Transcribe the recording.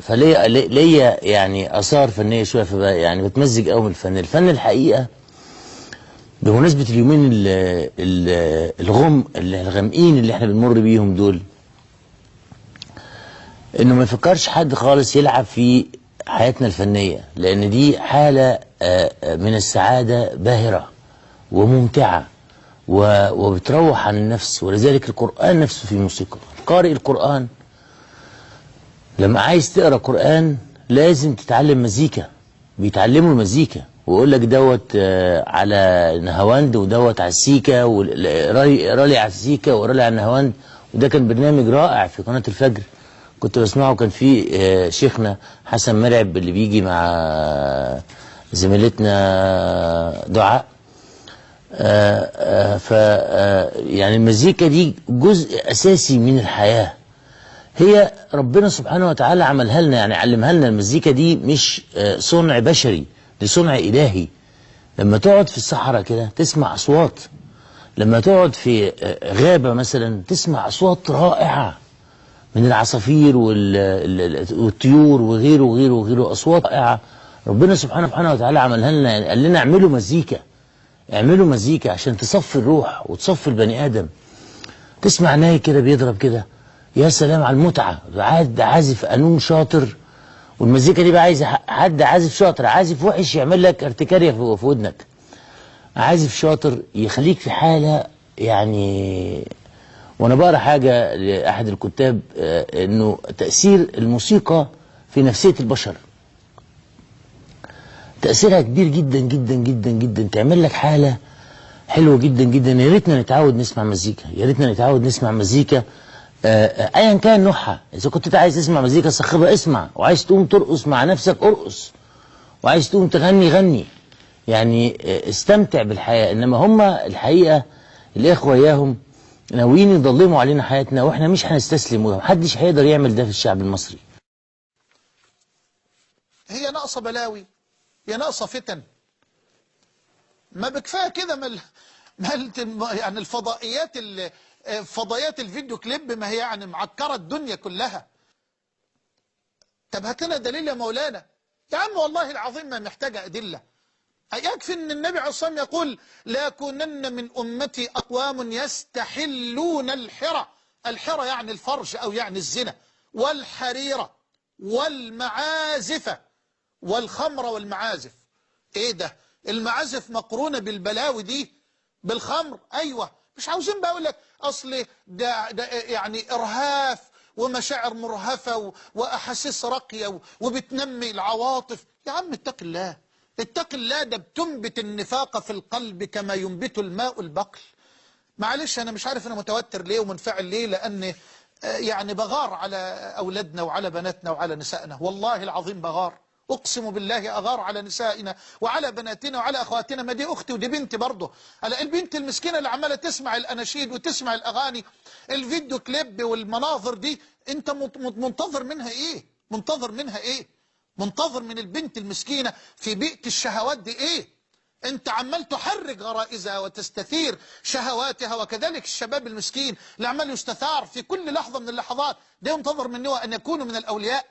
فليا ليا يعني اثار فنية شوية، يعني بتمزج قوي من الفن. الفن الحقيقة بمناسبة اليومين الغم الغامقين اللي احنا بنمر بيهم دول، انه ما يفكرش حد خالص يلعب في حياتنا الفنية، لان دي حاله من السعادة باهره وممتعة وبتروح عن النفس. ولذلك القرآن نفسه فيه موسيقى. قارئ القرآن لما عايز تقرأ قرآن لازم تتعلم مزيكا، بيتعلموا المزيكا ويقول لك دوت على نهاوند ودوت على السيكا، وقرالي على السيكا وقرالي على النهاوند. وده كان برنامج رائع في قناة الفجر كنت بسمعه، كان فيه شيخنا حسن مرعب اللي بيجي مع زميلتنا دعاء. ف يعني المزيكا دي جزء أساسي من الحياة، هي ربنا سبحانه وتعالى عملها لنا، يعني علمها لنا. المزيكا دي مش صنع بشري، دي صنع إلهي. لما تقعد في الصحراء كده تسمع أصوات، لما تقعد في غابة مثلا تسمع أصوات رائعة من العصافير والطيور وغيره وغيره وغيره، أصوات رائعة ربنا سبحانه وتعالى عملها لنا. يعني قال لنا اعملوا مزيكا، اعملوا مزيكا عشان تصفي الروح وتصفي البني آدم. تسمع ناي كده بيضرب كده، يا سلام على المتعة. عاد عازف قانون شاطر، والمزيكا دي بقى عايزة حد عازف شاطر. عازف وحش يعمل لك ارتكارية في ودنك، عازف شاطر يخليك في حالة يعني. وانا بقرا حاجة لأحد الكتاب انه تأثير الموسيقى في نفسية البشر تأثيرها كبير جدا جدا جدا جدا، تعمل لك حالة حلوة جدا جدا. يا ريتنا نتعود نسمع مزيكا، يا ريتنا نتعود نسمع مزيكا ايا كان نوعها. اذا كنت عايز تسمع مزيكا صاخبة اسمع، وعايز تقوم ترقص مع نفسك ارقص، وعايز تقوم تغني غني، يعني استمتع بالحياة. انما هم الحقيقة الاخوة اياهم ناويين يضلموا علينا حياتنا، واحنا مش هنستسلم، ومحدش هيقدر يعمل ده في الشعب المصري. هي ناقصة بلاوي، هي ناقصة فتن، ما بكفايه كده. ما يعني الفضائيات، فضائيات الفيديو كليب ما هي يعني معكرة الدنيا كلها. طب هات لنا دليل يا مولانا. يا عم والله العظيم ما محتاجة أدلة، يكفي أن النبي عليه الصلاة والسلام يقول لا يكونن من أمتي أقوام يستحلون الحرة، الحرة يعني الفرج أو يعني الزنا، والحريرة والمعازف والخمر والمعازف. ايه ده؟ المعازف مقرونة بالبلاوي دي، بالخمر. ايوه، مش عاوزين بقى اقول لك اصل ده يعني ارهاف ومشاعر مرهفة واحاسيس راقية وبتنمي العواطف. يا عم اتق الله، اتق الله، ده بتنبت النفاق في القلب كما ينبت الماء البقل. معلش انا مش عارف انا متوتر ليه ومنفعل ليه، لان يعني بغار على اولادنا وعلى بناتنا وعلى نسائنا، والله العظيم بغار، أقسم بالله أغار على نسائنا وعلى بناتنا وعلى أخواتنا. ما دي أختي ودي بنتي برضه. على البنت المسكينة اللي عمالة تسمع الأناشيد وتسمع الأغاني الفيديو كليب والمناظر دي، أنت منتظر منها إيه؟ منتظر منها إيه؟ منتظر من البنت المسكينة في بيئة الشهوات دي إيه؟ أنت عمال تحرك غرائزها وتستثير شهواتها، وكذلك الشباب المسكين اللي عمال يستثار في كل لحظة من اللحظات ده، ينتظر منه أن يكونوا من الأولياء.